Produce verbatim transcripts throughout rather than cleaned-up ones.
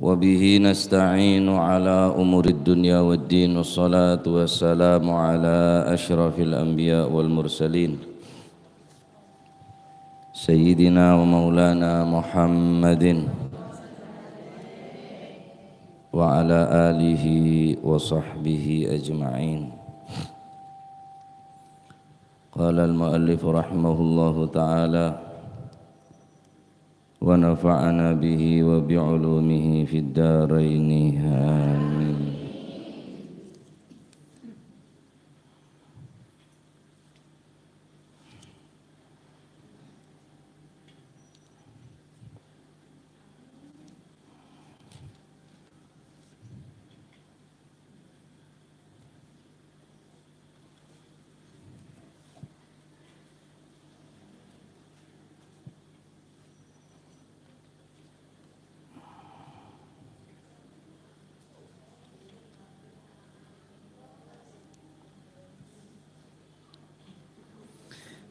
وبه نستعين على أمور الدنيا والدين، والصلاة والسلام على أشرف الأنبياء والمرسلين، سيدنا ومولانا محمد وعلى آله وصحبه أجمعين. قال المؤلف رحمه الله تعالى: ونفعنا به وبعلومه في الدارين، آمين.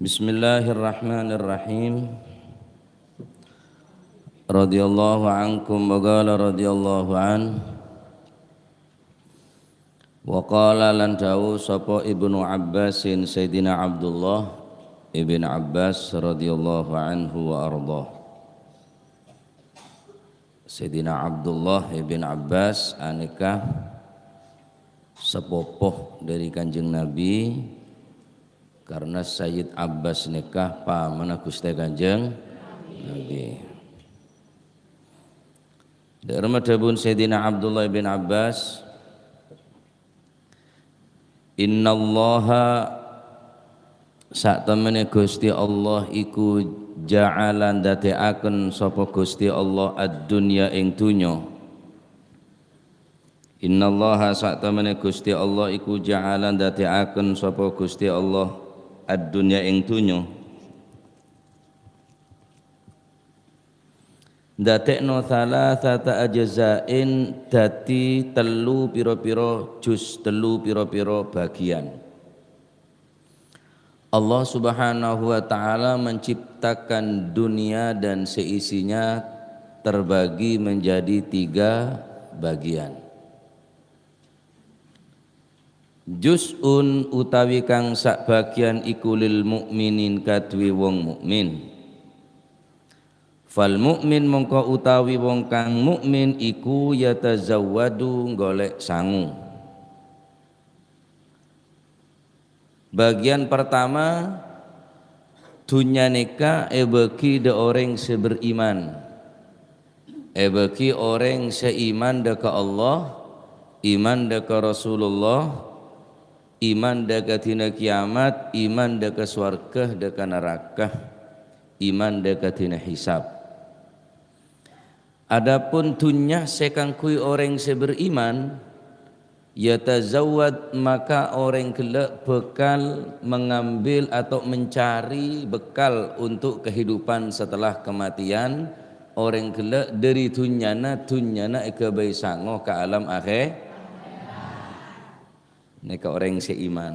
Bismillahirrahmanirrahim. Radhiyallahu ankum wa qala radhiyallahu an. Wa qala, lan dawuh sapa Ibnu Abbasin, Sayyidina Abdullah ibn Abbas radhiyallahu anhu wa ardha. Sayyidina Abdullah ibn Abbas aneka sapopo dhari Kanjeng Nabi, karena Sayyid Abbas neka pamanna Guste Kanjeng Nabi. Dâ'remma dhâbuna Sayyidina Abdullah bin Abbas, "Innallaha, satemene Gusti Allah iku ja'ala ndadekake sapa Gusti Allah ad-dunya ing dunya." "Innallaha, satemene Gusti Allah iku ja'ala ndadekake sapa Gusti Allah ad-dunya ing dunya." Ndadekno salasata ajza'in dadi tellu pira-pira juz, tellu pira-pira bagian. Allah Subhanahu wa Ta'ala menciptakan dunia dan seisinya terbagi menjadi tiga bagian. Juz'un utawi kang sabagian iku lil mukminin kaduwe wong mukmin. Fal mukmin mongko utawi wong kang mukmin iku yatazawwadu golek sangu. Bagian pertama, dunya neka ebagi dha oreng se beriman. Ebagi oreng se iman dha ka Allah, iman dha ka Rasulullah, iman dha ka dina kiamat, iman dha ka swarga, dha ka naraka, iman dha ka dina hisab. Adapun dunya se kaangguy oreng se beriman, yatazawwad, maka oreng gella' bakal mengambil atau mencari bekal untuk kehidupan setelah kematian. Oreng gella' dhari dunyana, dunyana egabai sango ka alam ahe-, neka oreng se iman.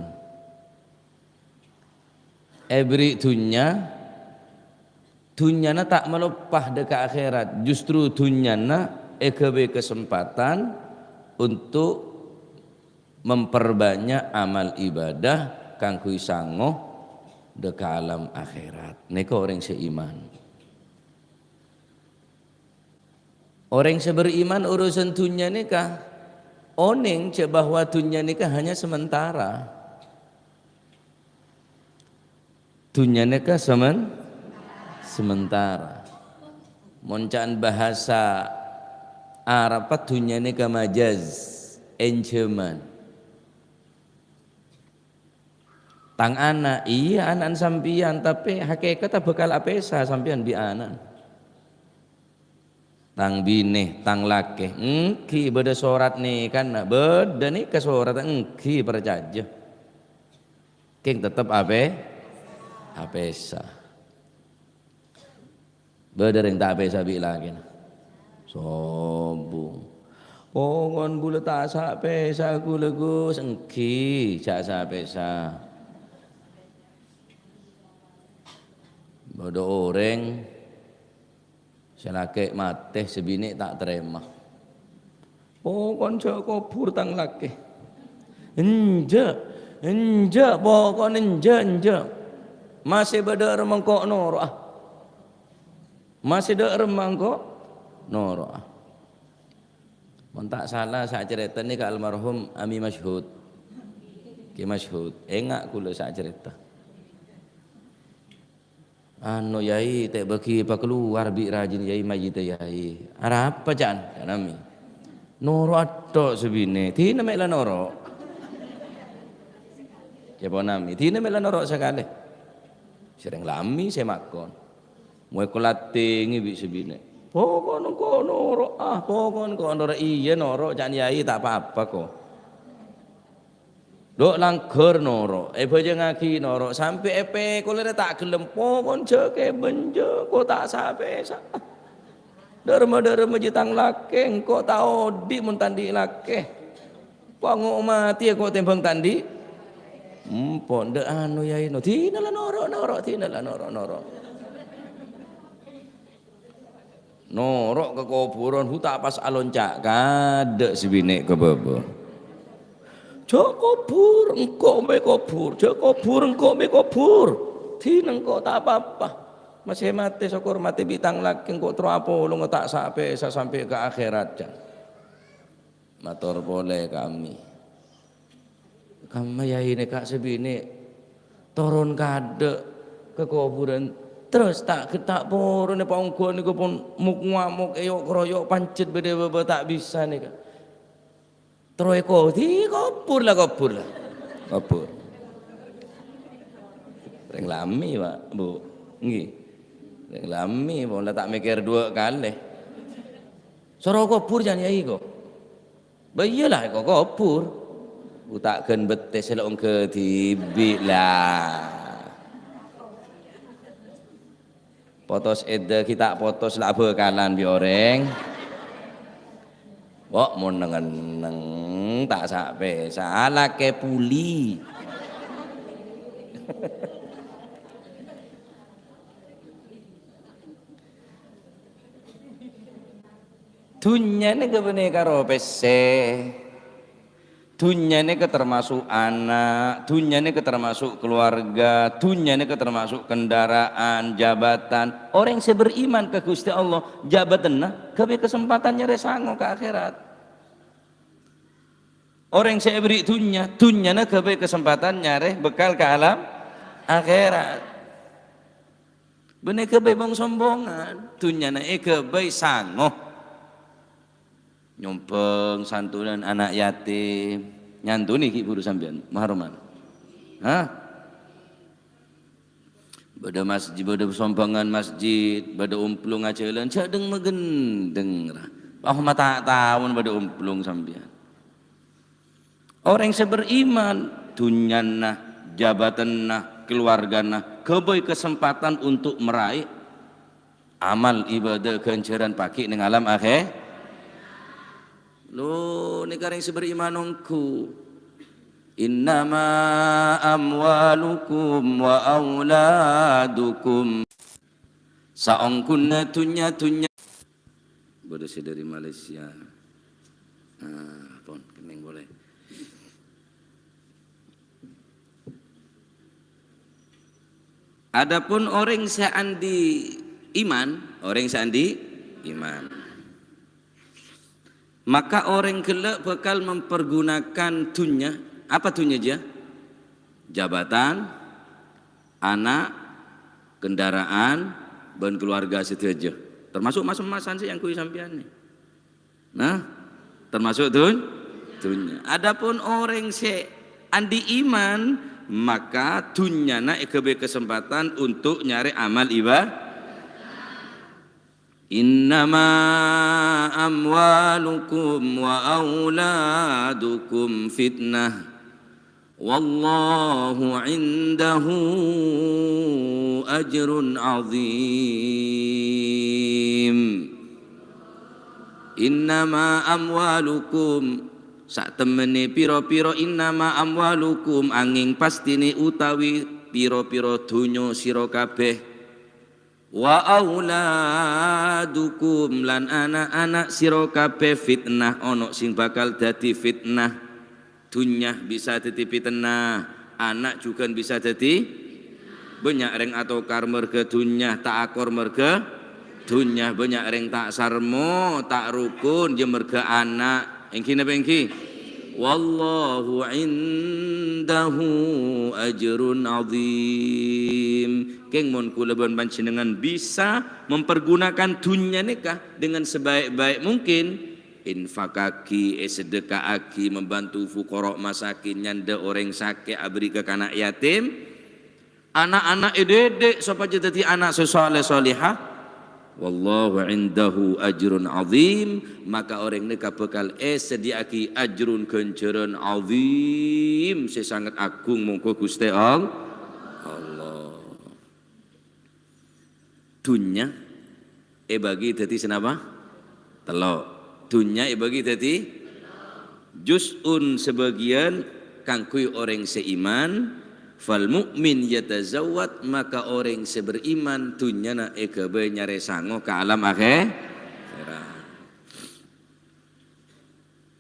Ebri dunya, dunyana ta' maloppa dha ka akhirat, justru dunyana egabai kesempatan untuk memperbanyak amal ibadah kaangguy sango dha ka alam akhirat. Neka oreng se iman. Oreng se beriman urusan dunya neka oneng ja bahwa dunya neka hanya sementara. Dunya neka semen-, sementara. Mon ca'an bahasa Arab, dunya neka majaz, enjeman. Tang ana', iya, ana'na sampeyan, tape hakekatna bakal apesa sampeyan bi' ana'na. Tang bine, tang lake, enggi badha sorat nikana, badha neka sorat, enggi parcaja. Keng tetep ape-, apesa. Badha reng ta' apesa bi' lakena. Sombong. "Pongon bulâ ta' sa-pesa ghulâ, Gus." Enggi, ja' sa-pesa. Badha oreng se lake mate, se bine ta' tarema. "Pokon jhâ' kobhur tang lakè." "Enjâ', enjâ', pokon enjâ', enjâ'. Masè bâdâ remma engko' noro'a. Masè dâ' remma engko' noro'a." Mon ta' sala, sacarèta nèka almarhum Ami Masyhud. Ki Masyhud, enga' kaulâ sacarèta. "Anu, Yai, ta' bâgi pakalowar bi' rajina, Yai, majhidda, Yai." "Arapa, ca'na?" "Ca'na Ami, noro' atto' sè binè', dinah mè' la noro'." "Ca'na Ami, dinah mè' la noro' sakalè." Sareng la Ami sè makon. Molaè èkolatèngè bi' sè binè'. "Pokon engko' noro', ah, pokon engko' noro'." "Iyâ, noro', ca'na Yai, ta' pa-apa, ko'." Dhu, langghâr noro', èbhâjângaghi noro', sampè' èpèkolè rè ta' ghellem, "Pokon jhâ' kèbân jhâ', ko' ta' sapèsa. Dâ' remma-dâ' remma jiyâ tang lakè, engko' ta' odi' mon ta' andi' lakè. Pango' matèya ko' tèmbhâng ta' andi'." "Empon, dâ' anu, Yai, no, dinah la noro', noro', dinah la noro', noro'." Noro' ka kobhurân, hu, ta' pas alonca', kadâ' sè binè' ka bâbâ. "Jhâ' kobhur, engko' mè' kobhur, jhâ' kobhur, engko' mè' kobhur. Dinah engko' ta' pa-apa. Masè matè, sokor matè bi' tang lakè, engko' terro apolonga ta' sapèsa sampè' ka akhèrat," ca'na. Mator polè ka Ami. Kamma Yai nèka sè binè' toron kadâ' ka kobhurân, terros ta', ta' poron èpaongghuwâ nèko pon mok-ngamok, èyok-royok, pancet bâdâ bâbâ ta' bisa nèka. Terro èko-, di kobhur la, kobhur la. Kobhur. Rèng la Ami, Pak, Bu. Ngghi. Rèng la Ami, Bu, la ta' mèkkèr duwâ' kalè. Soro kobhur, ca'na Yai, ko'. Bâ iyâ la, ko-, kobhur. Uta' ghân bettè sè la ongghâ dhibi' la. Potos èdâ ghi' ta' potos la abhâkalan bi' orèng. Wo', mon neng-enneng ta' sapèsa, alakè poli. Dhunnya nèka bânnè karo pèssè. Dhunnya nèka termasuk ana', dhunnya nèka termasuk keluarga, dhunnya nèka termasuk kendaraan, jabatan. Orèng sè beriman ka Ghustè Allah, jabatanna ghâbây kasempadhân nyarè sango ka akhèrat. Orèng sè èberri' dhunnya, dhunnyana ghâbây kasempadhân nyarè bekal ka alam akhèrat. Bânnè ghâbây bong-sombongan, dhunnyana èghâbây sango. Nyombhâng santunan ana' yatim. Nyantuni ghi' bhuru sampèyan, Muharraman? Hah? Bâdâ masji-, bâdâ sombhângan masjid, bâdâ omplung ajhâlân, jhâ' dhâng-maghândhâng, ra. Oh, ma' ta' taona bâdâ omplung sampèyan. Orèng sè beriman, dhunnyana, jabatanna, keluargana, ghâbây kasempadhân untuk meraih amal ibadah ghânjhârân paghi' neng alam akhè-, Lo, nèka rèng sè beriman ongghu. "Innama amwalukum wa auladukum." Saongghuna dhunnya-dhunnya. Bâdâ sè dâri Malaysia. Ah, pon, kenning polè. Adapun orèng sè andi' iman, orèng sè andi' iman, maka orèng ghellâ' bhâkal mempergunakan dhunnya. Apa dhunnya jiyâ? Jabatan, ana', kendaraan, bân keluarga sadhâjâ. Termasuk mas-emasan sè èangghuy sampèyan nè. Nah, termasuk dun-, dhunnya. Adapun orèng sè andi' iman, maka dhunnyana èghâbây kasempadhân untuk nyarè amal iba-, "Innama amwalukum wa auladukum fitnah, wallahu indahu ajrun azim." "Innama amwalukum," satemmenè piro-piro, "innama amwalukum," angèng pastinè utawi piro-piro dhunnya sira kabèh. "Wa auladukum," lan ana'-ana' sira kabeh fitnah, ono sing bakal dadi fitnah. Dunnya bisa dadi fitnah, ana' jugan bisa dadi. Bannya' reng atokar merga dunnya, ta' akor merga dunnya. Bannya' reng ta' sarmo, ta' rukun, ya merga ana'. Enggi napa enggi? "Wallahu indahu ajrun azim." Keng mon kula ban panjennengan bisa mempergunakan dunnya neka dengan sebaik-baik mungkin, infakagi, esedeka'agi, membantu fuqara masakin, nyandha oreng sake, abri ka kana' yatim, ana'-ana' ediddik sopaja dadi ana' se saleh salehah, "Wallahu indahu ajrun azim," maka oreng neka bakal esadiya'agi ajrun ganjaran azim se sanget agung mongko Guste All-, Allah. Dunnya ebagi dadi sanapa? Tello'. Dunnya ebagi dadi juz'un, sebagian kaangguy oreng se iman, "Fal mu'min yatazawwad," maka oreng se beriman dunnyana egabay nyare sango ka alam ahe-, akhirat.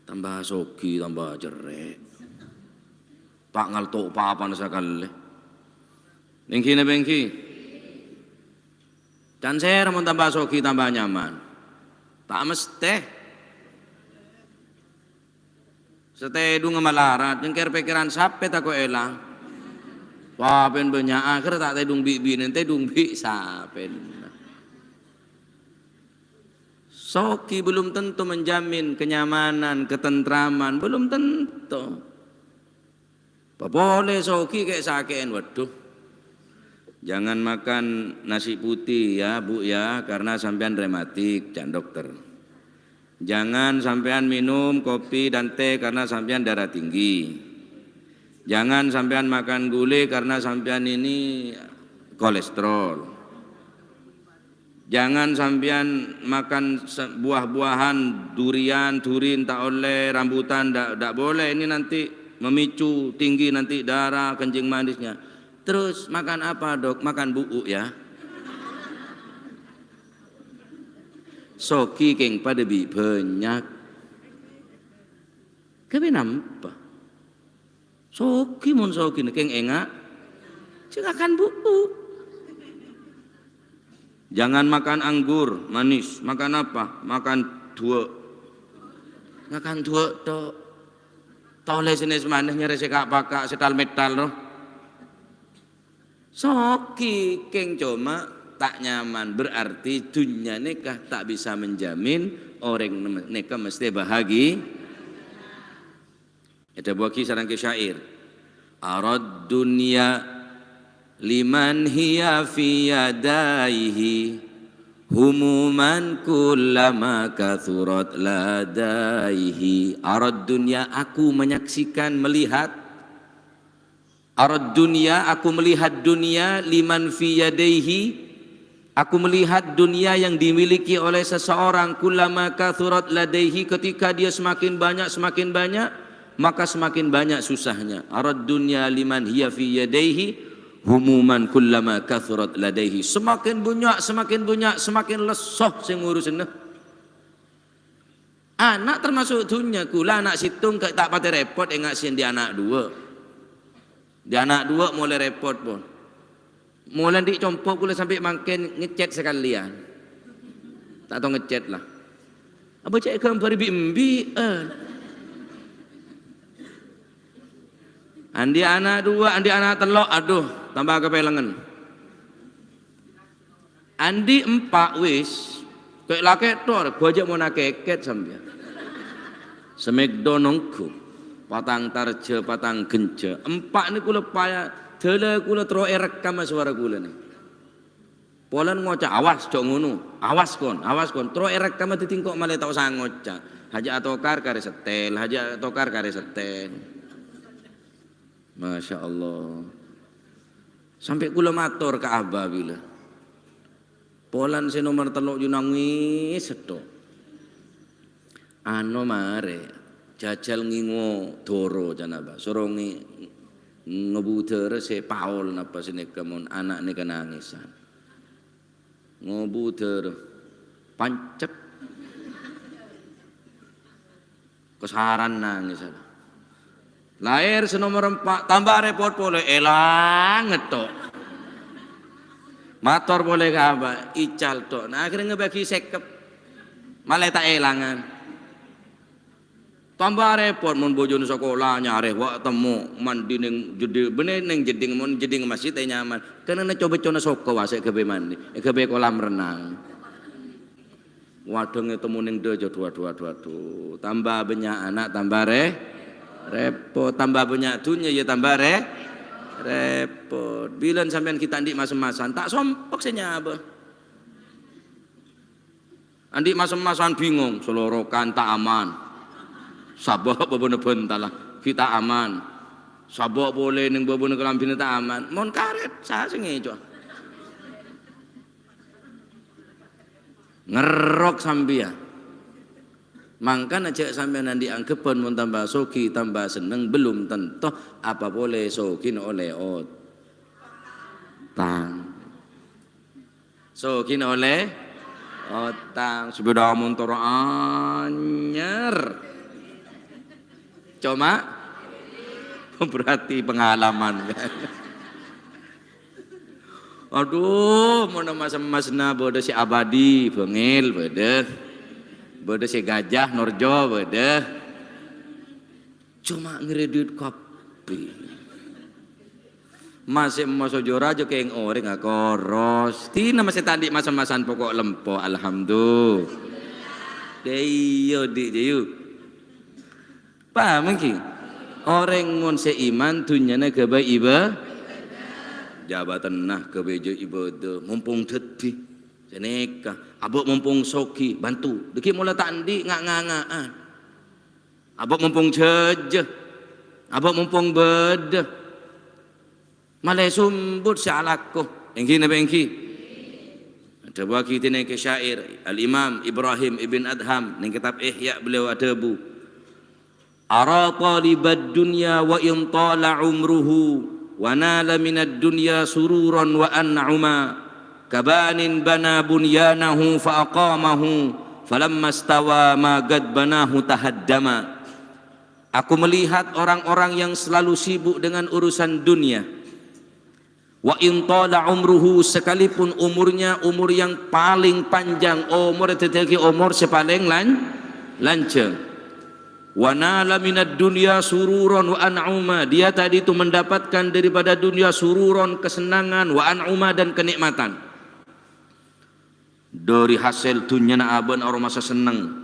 Tamba sogi, tamba cerrek. Ta' ngalto' pa-apana sakale. Enggi napa enggi? Can sera mon tamba sogi, tamba nyaman. Ta' meste. Satedhungnga malarat, nyengker pekkeran sape tako' elang. Sapen bannya', akhir ta' tedhung bi' binen, tedhung bi' sapen. Sogi belum tentu menjamin kenyamanan, ketentraman, belum tentu. Papole sogi ke' sake'en, waduh. "Jangan makan nasi putih ya, Bu, ya, karena sampean rematik," can dokter. "Jangan sampean minum kopi dan teh karena sampean darah tinggi. Jangan sampean makan gulai karena sampean ini kolesterol." Jangan sampeyan makan se-, buah-buahan, durian, durin ta' olle, rambutan ndak, ndak boleh. Ini nanti memicu tinggi nanti darah, kencing manisnya. Terus makan apa, Dok? Makan bu'u, ya. Sogi keng padha bi' banyak. Gabe nampa. Sogi mon sogi nèkèng enga', jhâ' ngakan bu'u. Jangan makan anggur manis. Makan apa? Makan dhuwâ'. Ngakan dhuwâ' tok. Tolè sè nès-manès nyarè sè ka'-paka', sè tal-metal, roh. Sogi kèng coma ta' nyaman, berarti dhunnya nèka ta' bisa menjamin orèng nem-, nèka mestè bahagi-, Èdhâbuwâghi sareng ki syair, "Arad dunya liman hiya fi yadaihi, humuman kullama kathurat ladaihi." Arad dunya, aku menyaksikan, melihat. Arad dunya, aku melihat dunia, liman fi yadaihi, aku melihat dunia yang dimiliki oleh seseorang, kullama kathurat ladaihi, ketika dia semakin banyak, semakin banyak, maka semakin banyak susahnya. Arad dunya liman hiya fi yadaihi, humuman kullama kathurat ladaihi. Semakin banyak, semakin banyak, semakin lesso sè ngurusana. Ana' termasuk dhunnya, ghulâ ana' sèttong kè ta' patè rèpot, enga' sè andi' ana' duwâ'. Andi' ana' duwâ' molaè rèpot, pon. Molaè andi' compo' ghulâ sampè' mangkèn ngechat sakalèyan. Ta' tao ngechat, la. Apa cè' èghâmbhâri bi'-embi'ân. Andi' ana' duwâ', andi' ana' tello', adhu, tamba kapèlengngen. Andi' empa' wis, kè'-lakè' tor, ghâjâ' mon akèkèt sampèyan. Smackdown ongghu, patang tarjâ, patang ghânjhâ. Empa' nèko la paya, dâlâ ghulâ terro èrekkam sowara ghulâ nè. Polana ngoca', "Awas, jhâ' ngono. Awas, kon. Awas, kon." Terro èrekkam dhâddhi engko' malè ta' osa ngoca'. Hajâ' atokar karè setel, hajâ' atokar karè setel. Masya Allah. Sampè' ghulâ mator ka Abah bilâ. Polana sè nomer tello' jhâ' nangès sèttong. Ano marè, jhâjhâl ngèngo doro, can Abah. Soro ngè-, ngèbu dârâ sè paol napa sè nèka mon ana' nèka nangèsan. Ngobu dârâ. Pancet. Kasaran nangès. Laèr sè nomer empa', tamba rèpot polè, èlang tok. Mator polè ka abâ', ical tok. Nah, akhirnya ngebagi sèkep. Malah ta' èlangan. Tamba rèpot mon bojona sakola nyarè, wa' temmo, mandi neng jeddhing, bânnè neng jeddhing, mon jeddhing masjid è nyaman. Kenana co-bâcona soko wa' sè èghâbây mandi, èghâbây kolam renang. Wadhâng ètemmo neng dâjâ, adu, adu, adu, adu. Tamba bânnya' ana', tamba rè-, rèpot. Tamba bânnya' dhunnya, ya tamba rè-, rèpot. Bilân sampèyan ghi' ta' andi' mas-emmasan, ta' sompek sè nyabâ. Andi' mas-emmasan bingong, salorokan ta' aman. Sabâ' bâbâna bhântalla, ghi' ta' aman. Sabâ' polè neng bâbâna kalambhina ta' aman. Mon karèt, sa sè ngèco'. Ngerrok sampèyan. Mangkana jhâ' sampèyan andi' anggheppan mon tamba soghi, tamba senneng, belum tanto apa polè soghina ollè otang. Soghina ollè otang, sepeda motor anyar. Coma berarti pengalaman. Adu, mon mas-emmasna bâdâ sè abadi, bângèl bâdâ. Bâdâ sè gajah, norjo bâdâ. Coma ngèrèdhit kabbhi. Masè emmas ojhur ajâ kèng orèng akoros. Dina masè ta' andi' mas-emmasan poko' lempo, alhamdulillah. Dâ' iyâ, Dik, Jayu. Paham ènggi? Orèng mon sè iman, dhunnyana ghâbây ibâ-, jhâbâtanna ghâbây jhâ' ibâdâ, mompong dhâddhi. Sanèka, abâ' mompong soghi, bantu. Dhâggi' mola ta' andi', nga'-nganga'an. Abâ' mompong jhâjâ. Abâ' mompong bâdâ. Malè sombut sè alako. Ènggi napa ènggi? Adhâbuwâghi dhinèng ka syair Al-Imam Ibrahim Ibn Adham neng kitab Ihya, beliau adhâbu, "Ara talibad dunya wa in tala umruhu, wa nala minad dunya sururan wa an'uma, kabanin bana bunyanahu fa aqamahu, falamma stawa ma qad banahu tahaddama." Aku melihat orang-orang yang selalu sibuk dengan urusan dunia. "Wa in tala umruhu," sekalipun umurnya umur yang paling panjang, omor daddiaghi omor sè palèng lan-, lanjhâng. "Wa nala minad dunya sururan wa an'uma," dia tadi itu mendapatkan daripada dunia sururan, kesenangan, wa an'uma, dan kenikmatan. Dhâri hasèl dhunnyana abâ'na aromasa senneng,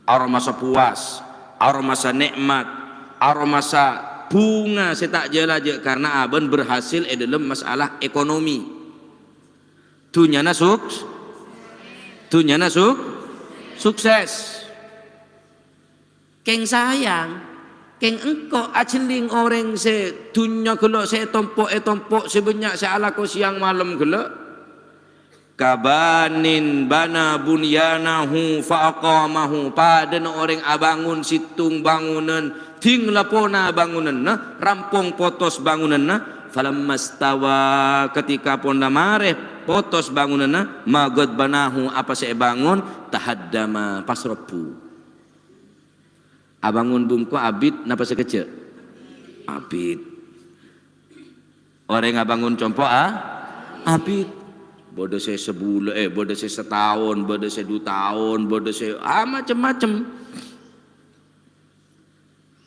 aromasa puwas, aromasa nè'mat, aromasa bhunga sè ta' jhâ-lajhâ karna abâ'na berhasil è dhâlem masalah ekonomi. Dhunnyana suks-, dhunnyana suk-, sukses. Kèng sayang, kèng engko' ajhelling orèng sè dhunnya ghellâ' sè ètompo'-ètompo', sè bânnya' sè alako sèyang malem ghellâ'. "Kabanin bana bunyanahu fa aqamahu," padâna orèng abângon sèttong bângonan, dhing la pona bângonanna, rampong potos bângonanna, "falamma stawa," ketika pon la marè potos bângonanna, "ma qad banahu," apa sè èbângon, "tahaddama," pas robbhu. Abângon bungko abit napa sakejjhâ'? Abit. Orèng abângon compo' a-, abit. Bâdâ sè sabulâ, eh, bâdâ sè sataon, bâdâ sè du taon, bâdâ sè, ah, macem-macem.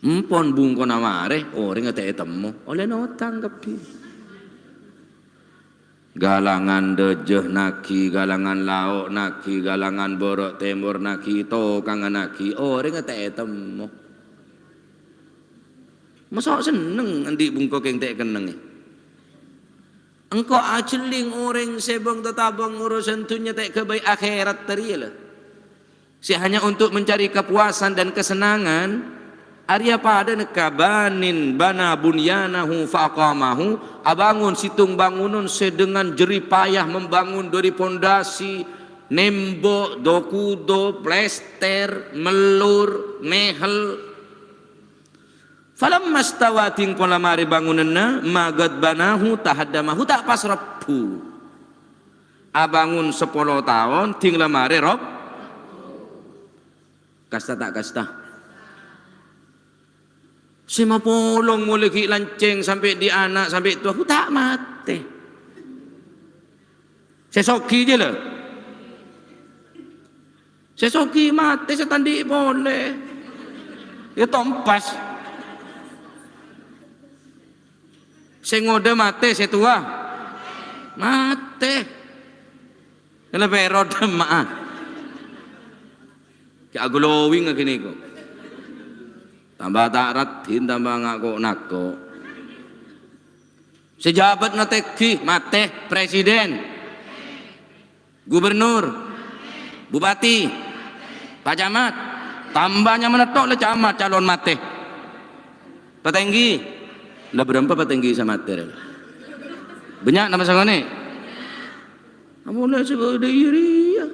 Empon bungkona marè, orèngnga ta' ètemmo, ollèna otang kabbhi. Galangan dâjâ nagi, galangan lao' nagi, galangan bârâ' tèmor nagi, tokangnga nagi, orèngnga ta' ètemmo. Maso' senneng andi' bungko kèng ta' èkennengngè. Engko' ajhelling orèng sè bâng-tatabâng urusan dhunnya ta' èghâbây akhèrat rèya, la. Sè hanya untuk mencari kepuasan dan kesenangan, arèya padâna kabanin bana bunyanahu fa aqamahu, abângon sèttong bângonan sè dengan jerih payah membangun dari pondasi, nembok, do-kudo, plester, mellor, mehel. "Falamma stawa," dhing pola marè bângonanna, "ma qad banahu tahaddamahu," ta' pas robbhu. Abângon sapolo taon, dhing la marè rob-, kasta ta' kasta? Sè mapolong molaè ghi' lancèng sampè' dhi' ana', sampè' towa, ghu ta' matè. Sè soghi jâ la. Sè soghi matè, sè ta' andi' polè. Yâ tompas. Sè ngodâ matè, sè towa matè. Kala pèro dhâmma'a. Ghi' aglowing ghâniko. Tamba ta' raddhin, tamba ngako'-nako'. Sè jhâbât ngatèghi, matè, presiden, gubernur, bupati, pacamat, tamba nyamana tok la camat calon matè. Patèngghi, la bârâmpa patèngghi sè matè rè? Bânnya' napa sangonè? Amolè sè bâdâ iyâ rèya.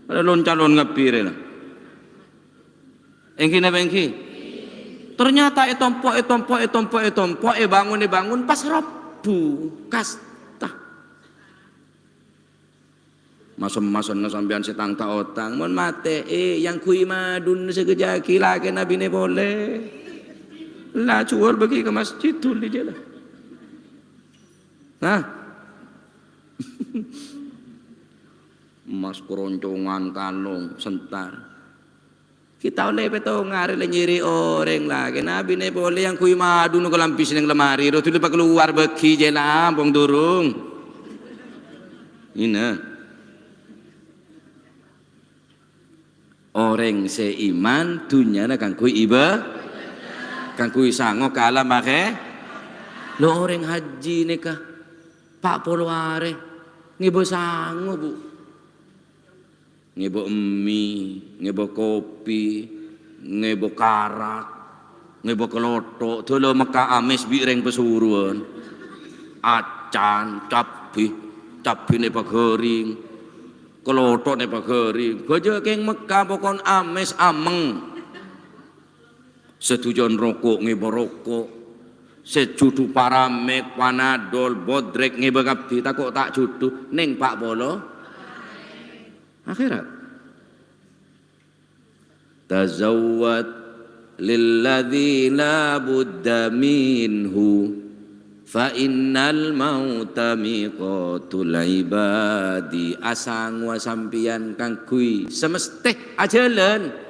Calon-calon ngabbhi rè la. Èngghi napa èngghi? Ternyata ètompo', ètompo', ètompo', ètompo', èbângon, èbângon, pas rabu, kasta. Masem-masemma sampèyan sè tang ta' otang, mon matè, eh, èyangghuy madun sakejjhâ' ghi' lakèna binè polè. La juwâl bâgi ka masjid dhuli jâ la. Nah. Emmas keroncongan kalong sentar. Ghi' ta' ollè pètto arè la nyèrè' orèng la, kèna binè polè èyangghuy madun kalambhi sè neng lemari, ro dhuli pakalowar bâgi jâ la, ampon durung. Ina. Orèng sè iman, dhunnyana kaangghuy ibâ-, kaangghuy sango ka alam akhè-, lo, orèng haji nèka pa' polo arè ngèbâ sango, Bu. Ngèbâ emmi, ngèbâ kopi, ngèbâ karak, ngèbâ kalotho', dâlâ Mekka amès bi' rèng pasuruwân. Acan, cabbhi, cabbhina èpaghâring, kalotho'na èpaghâring. Bâjâ kèng Mekka pokon amès ameng. Sè dhujân roko' ngèbâ roko'. Sè jhudhu Paramek, Panadol, Bodrek ngèbâ kabbhi, tako' ta' jhudhu, neng pa' polo akhèrat. Tazawwad lilladzi la budda minhu, fa innal mauta miqatul ibadi. Asangowa sampèyan kaangghuy semestè ajhâlân.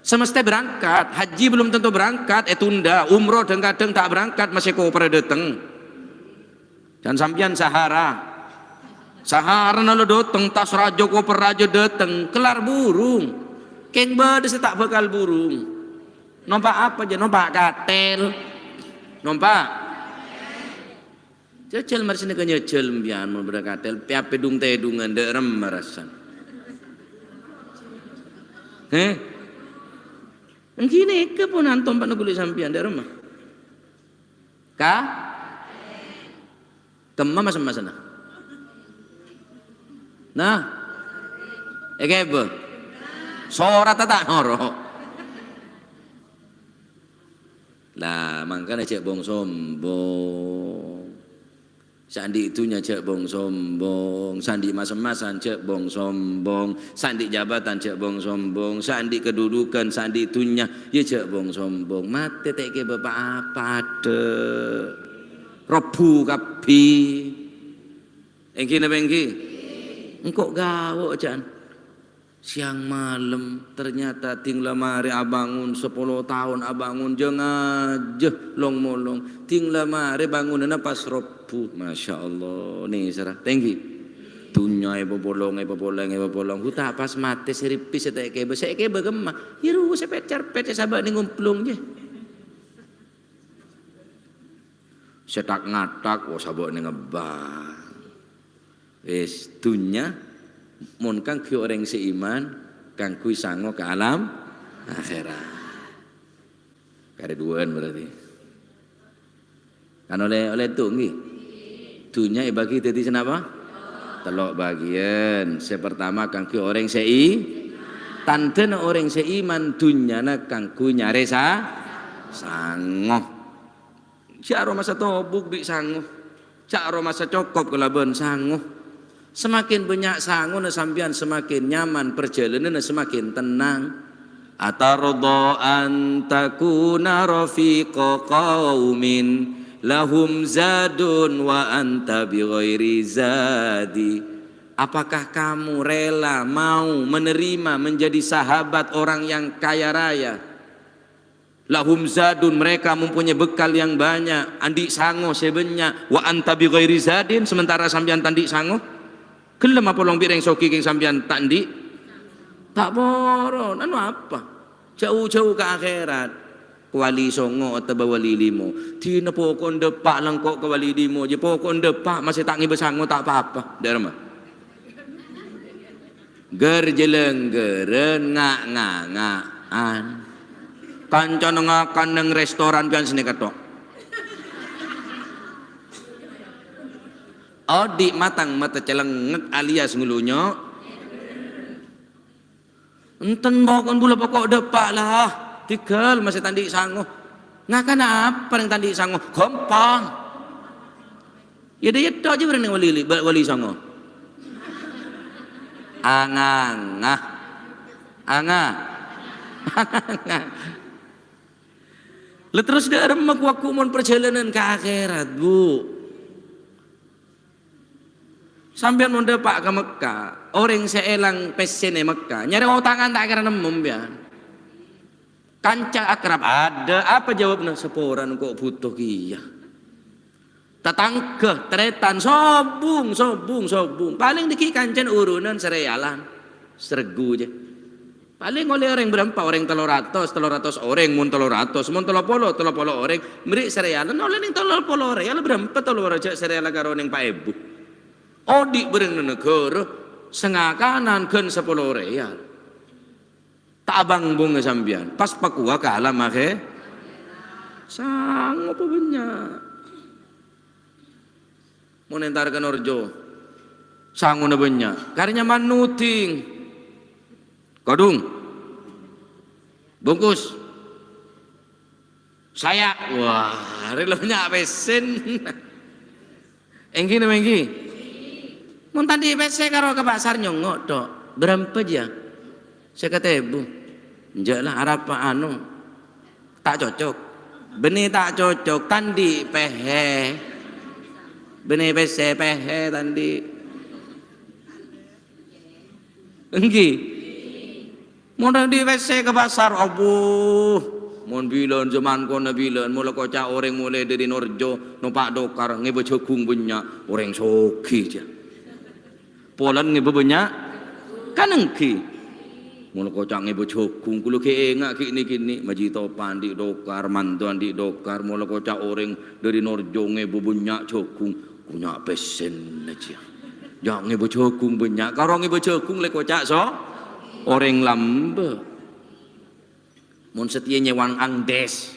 Semestè berangkat, haji belum tentu berangkat, ètunda, umroh dhâng-kadhâng ta' berangkat, masè koperra dâteng. Can sampèyan sahara. Saharana la dâteng, tas rajâ, koper rajâ dâteng, kellar burung. Kèng bâdâ sè ta' bhâkal burung. Nompa' apa jâ? Nompa' katèl. Nompa'. Jhâjhâl marè sè nèka nyajhâl sampèyan mon bâdâ katèl, pè-apè dung-tèdungan, dâ' remma rassana. He? Èngghi nèka pon antom pa' naguli sampèyan, dâ' remma. Ka? Kemma mas-, masana? Nah. Èkèbâ. Soratta ta' noro'. La, mangkana jhâ' bong-sombong. Sè andi' dhunnya jhâ' bong-sombong, sè andi' mas-emmasan jhâ' bong-sombong, sè andi' jabatan jhâ' bong-sombong, sè andi' kadudukan, sè andi' dhunnya, yâ jhâ' bong-sombong. Matè ta' èkèbâ pa-apa, dâ'. Robbhu kabbhi. Èngghi napa èngghi? Engko' ghawo', jhân. Sèyang malem, ternyata dhing la marè abângon, sapolo taon abângon, jâ-ngajâ, long-molong. Dhing la marè bângonanna pas robbhu. Masya Allah, nèsèra. Tèngghi. Dhunnya èpapolong, èpapolong, èpapolong. Hu, ta' pas matè sè rèpè sè ta' èkèbâ. Sè èkèbâ kemma? Yâ, ru sè pèt-carpèt sè sabâ' nèng omplong, jâ. Sè thak-ngathak, oh, sabâ' nèng ebbâng. Wis, dhunnya mon kaangghuy orèng sè iman, kaangghuy sango ka alam akhèrat. Karè duwâ'ân berarti. Kan ollè, ollè tu, ngghi? Dhunnya èbâgi dhâddhi sanapa? Tello' bâgiyân. Sè partama kaangghuy orèng sè i-, tandhâna orèng sè iman, dhunnyana kaangghuy nyarè sa-, sango. Jhâ' aromasa tobuk bi' sango. Jhâ' aromasa cokop kalabân sango. Semakin bânnya' sangona sampèyan, semakin nyaman parjhâlânanna, semakin tennang. "Atarda an takuna rafiqa qaumin lahum zadun wa anta bi ghairi zadi?" Apakah kamu rela mau menerima menjadi sahabat orang yang kaya raya? Lahum zadun, mereka mempunyai bekal yang banyak, andi' sango sè bânnya'. Wa anta bi ghairi zadin, sementara sampèyan ta' andi' sango. Ghellem apa long bi' rèng soghi kèng sampèyan ta' andi'? Ta' poron. Anu apa? Jhâu-jhâu ka akhèrat. Wali songo otabâ wali limo. Dina poko' ndâpa' lengko' ka wali limo. Jâ poko' ndâpa' masè ta' ngèbâ sango ta' pa-apa. Dâ'ramma. Ger-jhâlângghârân nga'-nga'-nga'an. Kancana ngakan neng restoran bân sè nèka tok. Odi' matang mata celengnget alias ngelunyo'. Enten pokon bula poko' dâpa' la. Tigal masè ta' andi' sango. Ngakana apa rèng ta' andi' sango? Gampang. Ya, dâ' yâ tok jâ bâreng wali, wali songo. Anganga. Anga. Anganga. La terros dâ' remma ku-, aku mon parjhâlânan ka akhèrat, Bu. Sampèyan mon dâpa' ka Mekka, orèng sè èlang pèssèna è Mekka, nyarè otangan ta' kèra nemmo, sampèyan. Kanca akrab ada, apa jawabnya? "Saporana kok butuh kèya." Tatangghâ, tarètan, sobung, sobung, sobung. Palèng dâgghi' kancana urunan sarealan. Sareggu jâ. Palèng ollè orèng bârâmpa, orèng tello ratos, tello ratos orèng, mon tello ratos, mon tello polo, tello polo orèng. Mèrè' sarealan ollè neng tello polo real, bârâmpa tello polo jâ' sareal karo neng pa èbu. Odi' bâreng neng naghârâ, sangakanan ghân sapolo real. Ta' abang-bungngè sampèyan, pas pakowa ka alam akhè-, sango pa bânnya'. Mon entar ka Norjo, sangona bânnya'. Karè nyaman nuding. Kodung. Bungkus. Saya. Wah, arè la bânnya' pèssèn. Èngghi napa èngghi? Mon ta' andi' pèssè karo ka pasar nyongngo' tok. Bârâmpa jâ? Sèket èbu. Enjâ' la, arapa anu? Ta' cocok. Bânnè ta' cocok, ta' andi' pèssè. Bânnè pèssè, pèssè ta' andi'. Èngghi. Mon ta' andi' pèssè ka pasar, abbhu. Mon bilân, jhâman kona bilân, mola koca' orèng molè dâri Norjo, nompa' dokar, ngèbâ jhâghung bânnya', orèng soghi jâ. Polana ngèbâ bânnya', kan èngghi. Mola koca' ngèbâ jhâghung, kulâ ghi' enga' ghi' nè-kènè, Majitopa andi' dokar, Mando andi' dokar, mola koca' orèng dâri Norjo ngèbâ bânnya' jhâghung, bânnya' pèssèna jâ. Jâ' ngèbâ jhâghung bânnya', karo ngèbâ jhâghung lè koca' so-, orèng lambâ'. Mon satèya nyèwang angdès.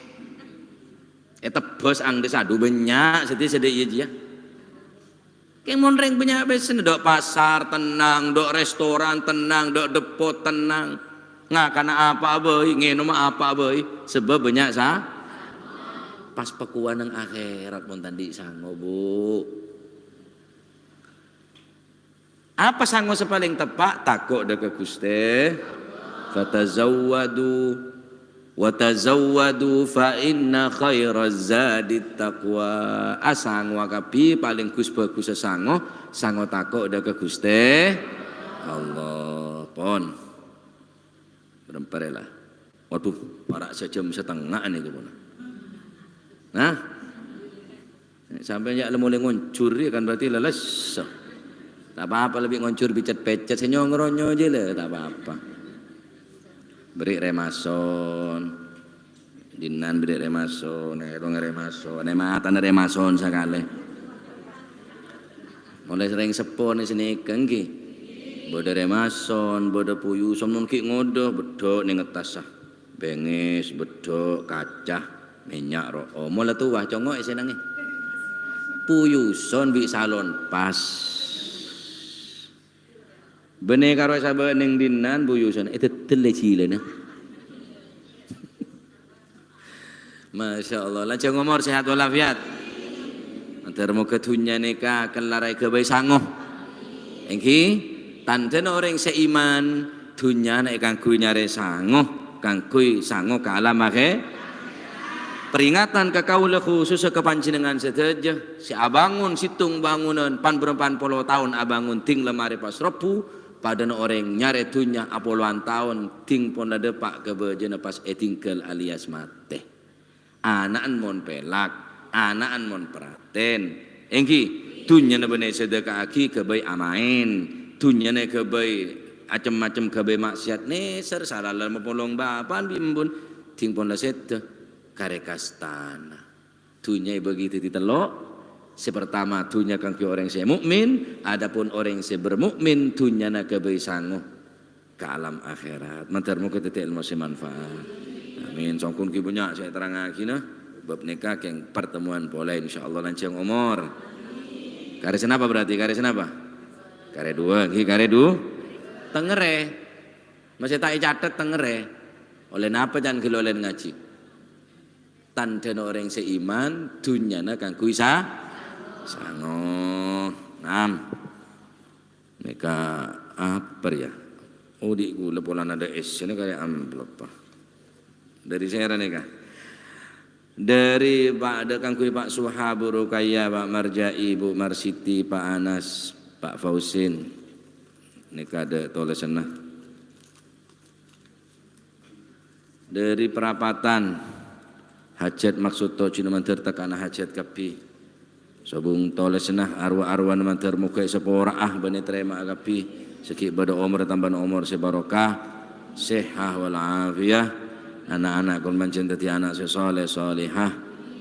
Ètebbhâs angdès, adhu bânnya' satèya sè dâ' iyâ jiyâ. Kèng mon rèng bânnya' pèssèna, dâ' pasar tennang, dâ' restoran tennang, dâ' depot tennang. Ngakana apa'a bhâi, ngènoma apa'a bhâi, sabâb bânnya' sa-, pas pakowa neng akhèrat mon ta' andi' sango, Bu. Apa sango sè palèng teppa'? Tako' dâ' ka Ghustè. "Fatazawwadu, wa tazawwadu fa inna khairaz zadit taqwa." Asangowa kabbhi, palèng ghus-bhâghussa sango, sango tako' dâ' ka Ghustè Allah. Pon. Bârâmpa rèla. Waduh, para' sajhâm satengnga nèko, pon. Nah. Sampèyan jâ' la molè ngonjhur, ya kan berarti leles. Ta' pa-apa lebbi ngonjhur bicet-pecet, sè nyong-ronyo jâ la, ta' pa-apa. Bâri' rèmason. Dinnan bâri' rèmason, è rong rèmason, è matana rèmason sakalè. Molè sèrèng seppo nè sanèka, èngghi. Bâdâ rèmason, bâdâ puyuson, mon ghi' ngodâ, beddhâ' nèng attassa. Bengis, beddhâ', kaca, mènnya' ro'om. Mola towa, congo' è sènangè. Puyuson bi' salon pas. Bânnè karo sabâ' nèng dinnan puyuson, èdeddel è jhilâna. Masya Allah, lanjhâng omor, sehat walafiat. Mator moghâ dhunnya nèka kellar èghâbây sango. Èngghi, tandhâna orèng sè iman, dhunnyana èkangghuy nyarè sango, kangghuy sango ka alam akhè-, Peringatan ka kaulâ, khusussa ka panjhennengngan sadhâjâ, sè abângon sèttong bângonan pan-bârâmpan polo taon abângon, dhing la marè pas rebbhu, padâna orèng nyarè dhunnya apolowan taon, dhing pon la dâpa' ka bâjâna pas èdinggal alias matè. Ana'na mon pèlak, ana'na mon pratèn. Èngghi, dhunnyana bânnè èsadhâkaaghi ghâbây amaèn, dhunnyana ghâbây acem-macem ghâbây ma'siyat, nèser, sala la mapolong bâbân bi' embun, dhing pon la sèdhâ, karè kastana. Dhunnya èbâgi dhâddhi tello'. Sè partama, dhunnya kaangghuy orèng sè mu'min, adapun orèng sè bermu'min, dhunnyana ghâbây sango ka alam akhèrat. Mandhâr moghâ dhâddhi èlmo sè manfaat. Amin. Songghun ghi' bânnya' sè èterrangngaghi, nah. Bab nèka kèng pertemuan polè, insyaallah, lanjhâng omor. Karè sè napa berarti? Karè sè napa? Karè duwâ', ghi karè du-, tengngèrè. Masè ta' ècatet tengngèrè. Ollè napa can ghellâ' ollè ngajhi? Tandhâna orèng sè iman, dhunnyana kaangghuy sa-, sango. Nam. Nèka apa, ya? Oh, dhi' ghulâ polana dâ' essèna karè amplop, Pak. Dâri sèra nèka? Dâri Pak, dâ' kaangghuy Pak Suha, Bu Rukaya, Pak Marjai, Bu Marsiti, Pak Anas, Pak Fausin. Nèka dâ' tolèsanna. Dâri Prapatan, hajat maksod tojjhuna mandhâr tekana hajat kabbhi. Sobung tolèsanna arwah-arwana mandhâr moghâ èsapora'a bân ètarèma'a kabbhi. Sè ghi' bâdâ omor tambâna omor sè barokah, sehah wal afiyah. Ana'-ana' kon panjhennengngan dhâddhi ana' sè shalèh shalèhah.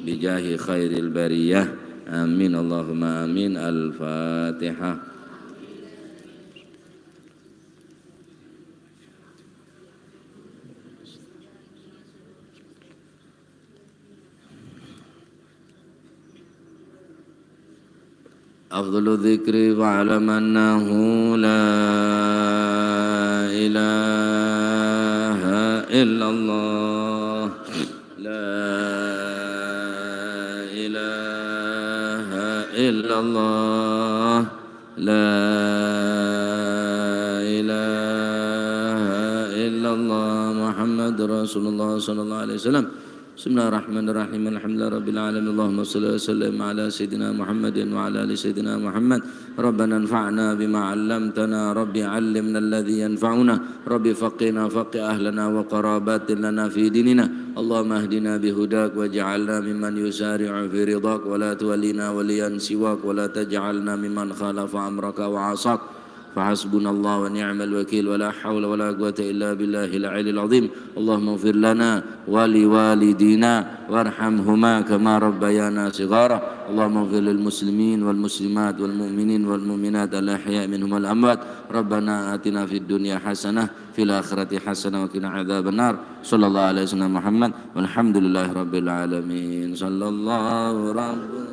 Bijahi khairil bariyah. Amin, Allahumma amin. Al-Fatihah. أفضل الذكر فاعلم أنه لا إله إلا الله. لا إله إلا الله. لا إله إلا الله محمد رسول الله صلى الله عليه وسلم. بسم الله الرحمن الرحيم. الحمد لله رب العالمين. اللهم صل وسلم على سيدنا محمد وعلى آل سيدنا محمد. ربنا انفعنا بما علمتنا. رب علمنا الذي ينفعنا. رب فقهنا فقه أهلنا وقرابات لنا في ديننا. اللهم اهدنا بهداك واجعلنا ممن يسارع في رضاك ولا تولنا وليا سواك ولا تجعلنا ممن خالف أمرك وعصاك. فحسبنا الله ونعم الوكيل ولا حول ولا قوة إلا بالله العلي العظيم. اللهم اغفر لنا ولوالدينا وارحمهما كما ربيانا صغارا. اللهم اغفر للمسلمين والمسلمات والمؤمنين والمؤمنات الأحياء منهم والأموات. ربنا آتنا في الدنيا حسنة وفي الآخرة حسنة وقنا عذاب النار. صلى الله على سيدنا محمد والحمد لله رب العالمين. صلى الله رب